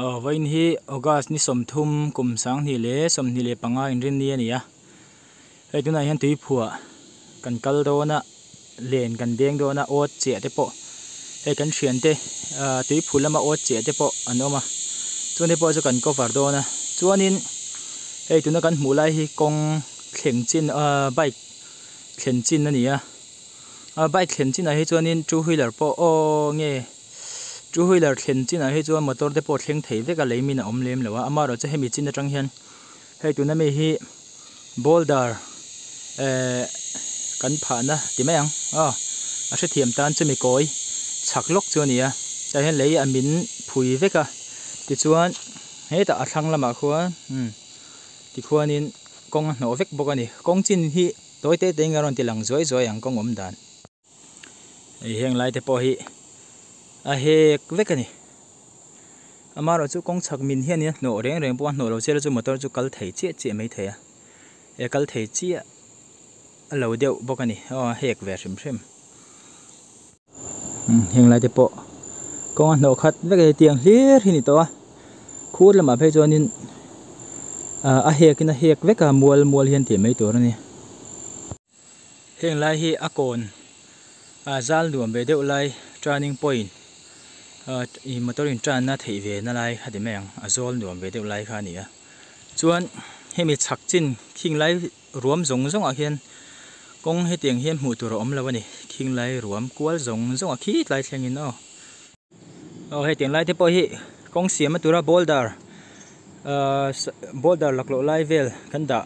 Aw vawiin hi August ni 30 kum 2025 inrinni a ni a, hei tunah hian tuiphuah kan kal dawn a, len kan deng dawn a, awt chiah te pawh hei kan thiante ah tuiphu lama awt chiah te pawh an awm a, chuan te pawh chu kan cover dawn a, chuanin hei tuna kan hmuh lai hi kawng thleng chin ah bike thlen chin a ni a, a bike thlen chinah hi chuanin two wheeler pawh aw nge. Two wheeler thlen chinah hi chuan motor te pawh thleng thei vek a lei min a awm lem lo a amaherawhchu hemi chin atang hian hei tuna mi hi boulder ehh kan phahna ti mai ang aw a hrethiam tan chumi kawi chhak lawk chu a ni a tah hian lei a min phui vek a tichuan hetah a thlang lamah khuan umm tikhuanin kawng a hnawh vek bawk a ni kawng chin hi tawi te te in a rawn ti lang zuai zuai ang kawng awm dan. Hei heng lai te pawh hi a hek vek a ni amaherawh chu kawng chhak min hian in a hnawh reng reng pawh a hnawh lo chiah chu motor chu kal thei chiah chiah mai thei a e kal thei chiah a lo deuh bawk a ni aw a hek ve hrim hrim heng lai te pawh kawng a hnawh khat vek a ni tiang hlir hi a ni tawh a khur lamah phei chuanin ah a hek in a hek vek a mual mual hian tih mai tur a ni. Heng lai hi a kawn ah zal nuam ve deuh lai turning point ah ih motor in turn na theih ve na lai a ti mai ang a zawl nuam ve deuh lai kha a ni a chuan hemi chhak chin khing lai ruam zawng zawng ah khian kawng hetiang hian hmuh tur a awm lo a ni khing lai ruam kual zawng zawng ah khi tlai thleng in aw. Aw hetiang lai te pawh hi kawng siam a tura boulder ahh boulder laklawh lai vel kan dah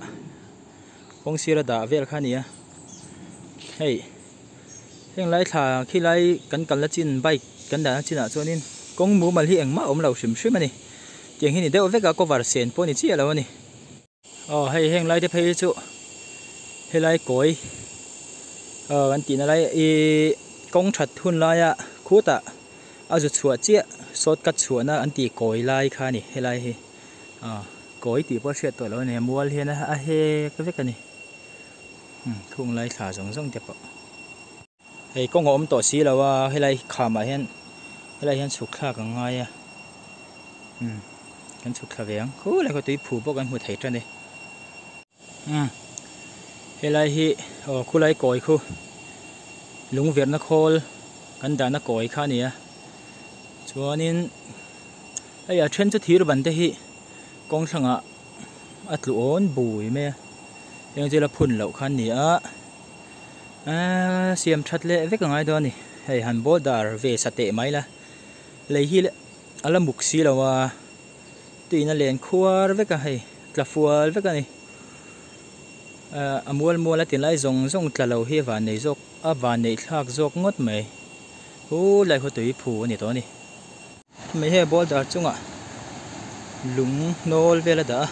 kawng sira dah vel kha a ni a hei heng lai thla khilai kan kalna chin bike kan dahna chinah chuanin kawng mumal hi engmah a awm lo hrim hrim a ni tiang hi ni deuh vek a cover sen pawh a ni chiah lo a ni. Aw hei heng lai te phei hi chu helai kawi aw kan tihna lai ihh kawng that hun laia khutah a zu chhuah chiah shortcut chhuahna an tih kawi lai kha a ni helai hi aw kawi tih pawh a hriat tawh loh a ni mual hian a hek vek a ni khung lai thla zawng zawng te pawh. Hei kawng a awm tawh si lo a helai khamah hian helai hian chhuk thlak ang ngai a umm kan chhuk thla ve ang khulai khaw tui phu pawh kan hmu thei tan e umm helai hi aw khulai kawi khu lung verhna khawl kan dahna kawi kha a ni a chuanin hei a then chu thir ban te hi kawng thlangah a tlu awn bui mai a heng chu la phun loh kha a ni a. Aaa siam that leh vek a ngai dawn a ni hei han border ve sa teh mai la lei hi a la muk si lo a tuiin a len khuar vek a hei tla fual vek a ni ah a mual mual a ti lai zawng zawng tla lo hi a van nei zawk a van neih thlak zawk ngawt mai hulai khaw tui phu a ni tawh a ni. Hemi hi boulder chungah lung hnawl vel a dah a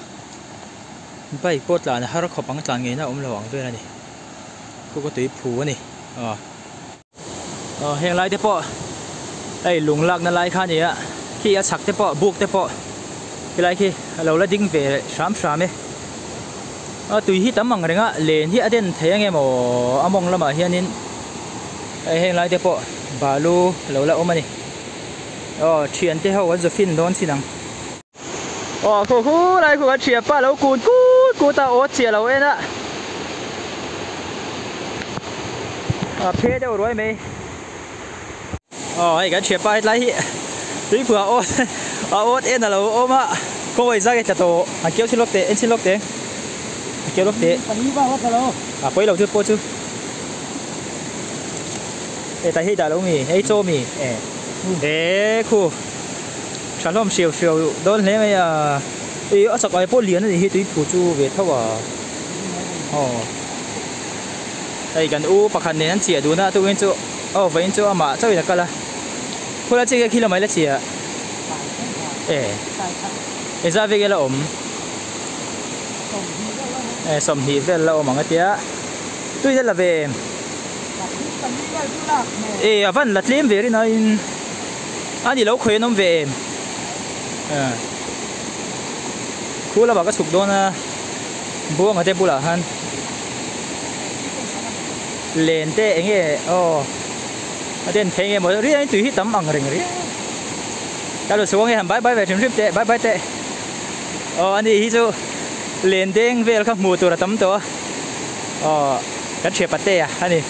bike pawh tlan a har khawp ang tlan ngei na awm lo ang vel a ni khu khaw tui phu a ni aw aw heng lai te pawh hei lung lakna lai kha a ni a khi a chhak te pawh buk te pawh helai khi a lo la ding ve hram hram e a tui hi tam ang reng a len hi a den thei ang em aw a mawng lamah hianin hei heng lai te pawh balu a lo la awm a ni. Aw thian te ho an zu fin dawn chin ang. Aw khu khu lai khu kan thian pa lo kun kut kut a aw chiah lo en a. A phe deuh ruai mai. Aw hei kan thian pa hetlai hi tuipui a awt a awt en a lo awm a kawngawih zai a tla tawh an keu chhin lawk teh en chhin lawk teh a keu lawk teh. A pawi lo chu pawh chu. E tai hei dah lo mi ei chaw mi e e khu tha hlawm hriau hriau dawn hle mai a e a chak ai pawh lian a nih hi tui phu chu ve tho a aw hei kan u pakhat nen an chiah dun a tukin chu aw vawiin chu amah chauhin a kal a khula chi khi lamah ila chiah e engzat vel nge la awm e 20 vel la awm ang a tia tuin a la ve em. E a van la tlem ve rin aiin a ni lo khawi an awm ve em khu lamah ka chhuk dawn a buanga te bulah khan len te eng nge aw a den thei nge maw riai tui hi tam ang reng riau. Ka lo chhuak ange han bye bye ve hrim hrim teh bye bye teh. Aw ani hi chu len deng vel kha hmuh tur a tam tawh a. Aw kan thian patea a ni.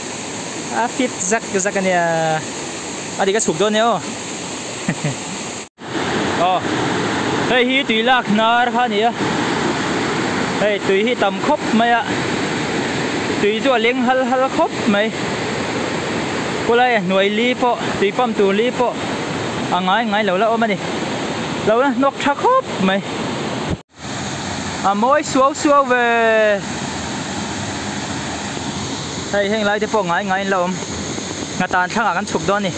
A fit zak zak a nia. A dik a chhuk dawn nia aw. Aw hei hi tui lak hnar kha a ni a. Hei tui hi tam khawp mai a. Tui chu a leng hal hal khawp mai. Khawlai a hnuai li pawh tui pump tur li pawh a ngai ngai lo la awm a ni. Lo la hnawk tha khawp mai. A mawi suau suau ve. Hei heng lai te pawh ngai ngai in la awm. Nghatan thlangah kan chhuk dawn a ni.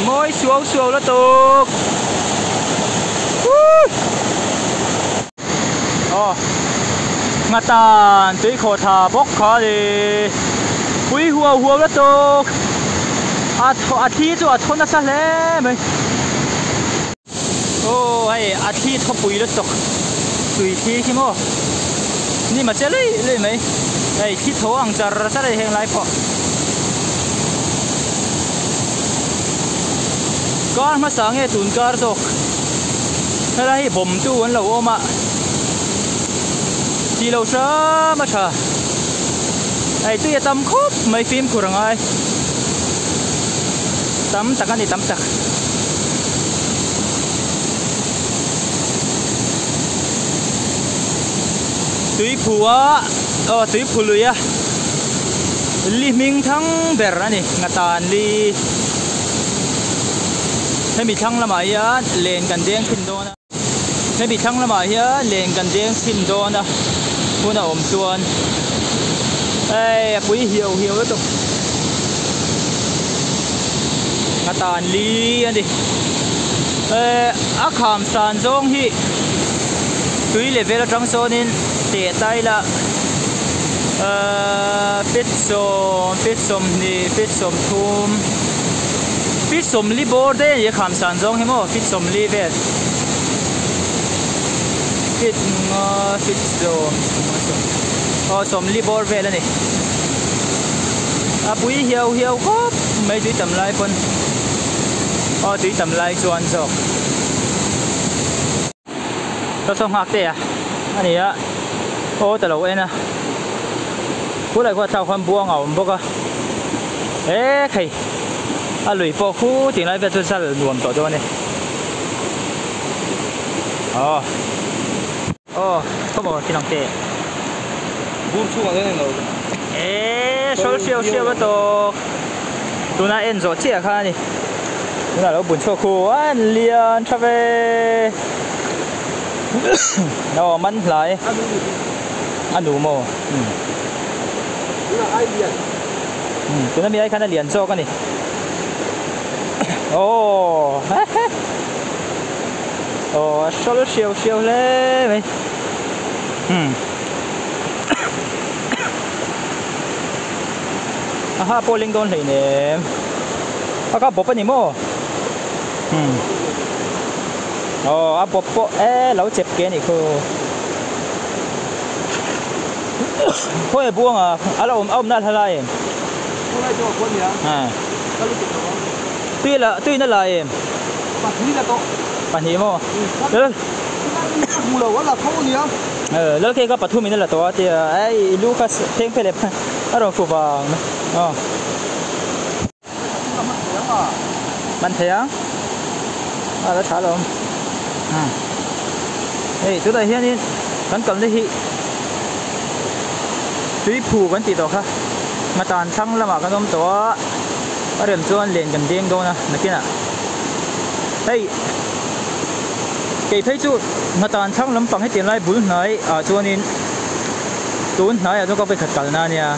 Mawi suau suau la tuk. Aw nghatan tui khawh thla bawk kha a ni. Pui huau huau la tuk. A a thli chu a thaw nasa hle mai. Aw hei a thli thawpui lutuk tui thli khi maw ni ma che lui lui mai hei thli tho ang char char a ni heng lai pawh kar hmasa nge tun kar zawk helai hi bawm tu an lo awm a tih loh hram a tha hei tui a tam khawp mai fimkhur a ngai tam tak a ni tam tak. Tuiphu a aw tuiphu lui a li hming thang ber a ni nghatan li hemi thlang lamah hian len kan deng thin dawn a hemi thlang lamah hian len kan deng chhin dawn a hun a awm chuan hei a pui hiau hiau lutuk. A tan li a ni. Eh a kham san zawng hi tui level atang sawnin teh tai la eh feet sawm feet sawmhnih feet sawmthum feet sawmli bawr te a ni a kham san zawng hi maw feet sawmli vel feet nga feet sawm aw sawmli bawr vel a ni. A pui hiau hiau khawp mai tui tam lai pawn aw tui tam lai chuan zawk ka saw nghak te a a ni a aw ta lo en a khulai khuan thlak khuan buang a awm bawk a e khei a lui pawh khu tih lai vel chu zal nuam tawh dawn e aw. Aw khawmaw thil ang te. Bur chhungah hian englo. Eee sawl hriau hriau a tawk. Tuna en zawh chiah kha a ni. Tunah lo bun chhuak hu a en lian tha ve. Aw man hlai. A nu maw. Tuna ai lian. Tuna mi ai khan a lian zawk a ni. Aw. Aw a hrawl hriau hriau hle mai umm a ha pawh leng dawn hleinem a ka bawp a ni maw umm aw a bawp pawh e lo chep ke a nih khu khawi buang a a la awm a awmna a hla lai em tui la tui na la em. Pahnih la tawh. Pahnih maw? Lal. Hmu lo a la tho a nia. Lal kei kha pathum in a la tawh a tia ei i lu kha thleng phe leh a rawn fu vang aw. Man thei ang. A la tha alawm. Hei tunah hianin kan kalna hi tuiphu kan tih tawh kha ngatan thlang lamah kan awm tawh a. A rem chuan len kan deng dawn a nakinah hei kei phei chu nghatan thlang lampang hetiang lai bul hnai ah chuanin tun hnaiah chuan ka vawikhat kalna a nia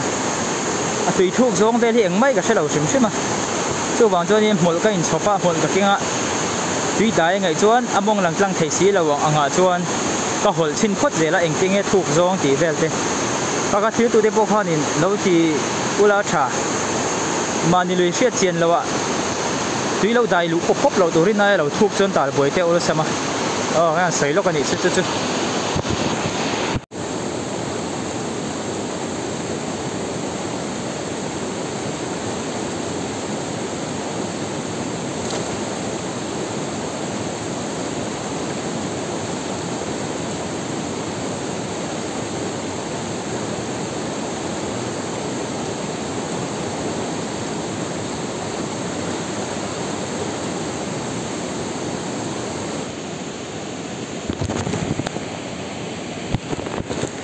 a tui thuk zawng vel hi engmah ka hrelo hrim hrim a chuvang chuanin hmawlh ka inchhawp a hmawlh ka keng a tui dai a ngaih chuan a mawng lang tlang thei si lo ang ah chuan ka hawlh chhin phawt zel a engtin nge thuk zawng tih vel te ka ka thil tute pawh khanin lo ti ula tha. Mahni lui hriat chian loh ah tui lo dai luh pawp pawp loh turin aia lo thuk chuan tal buai te awlsam a, aw hei an sawi lawk a nih chu chu chu.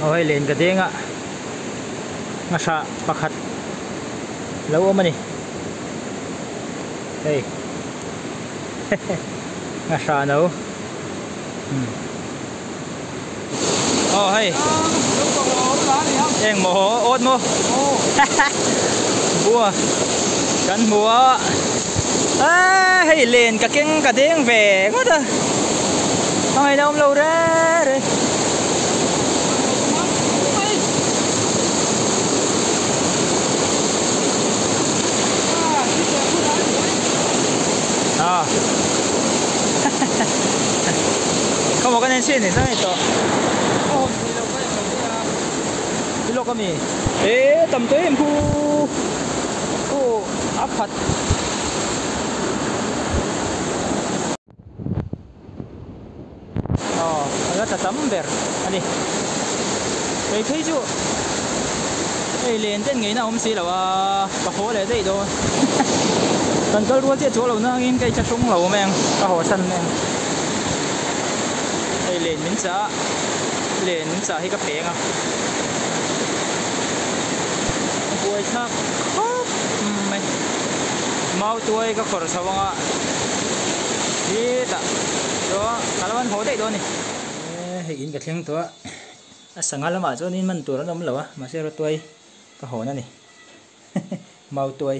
Aw hei len ka deng a ngahra pakhat lo awm a ni hei ngahra no aw hei eng maw awt maw bua kan hmu a hei len ka keng ka deng ve ngawt a a ngaihna awm lo reng reng. À. Không có cái nên xin thì sao này to. Đi lộc cái mi. Ê tầm tới em khu khu áp phật. Aw a la ta tam ber a ni kei phei chu hei len ten ngeina a awm si lo a ka haw leh daih dawn kan kal rual chiah chuah lo nangin ka inthlahrung lo mai ang ka haw chhan mai ang hei len min chah a len min chah hi ka peng a a buai thlak khawp mai mau tuai ka khawrh chho ang a hetah chuan ka lo an haw daih dawn a ni. Hei in ka thleng tawh a a sangha lamah chuanin man tur an awm lo a mahse rawtuai ka hawn a ni mautuai.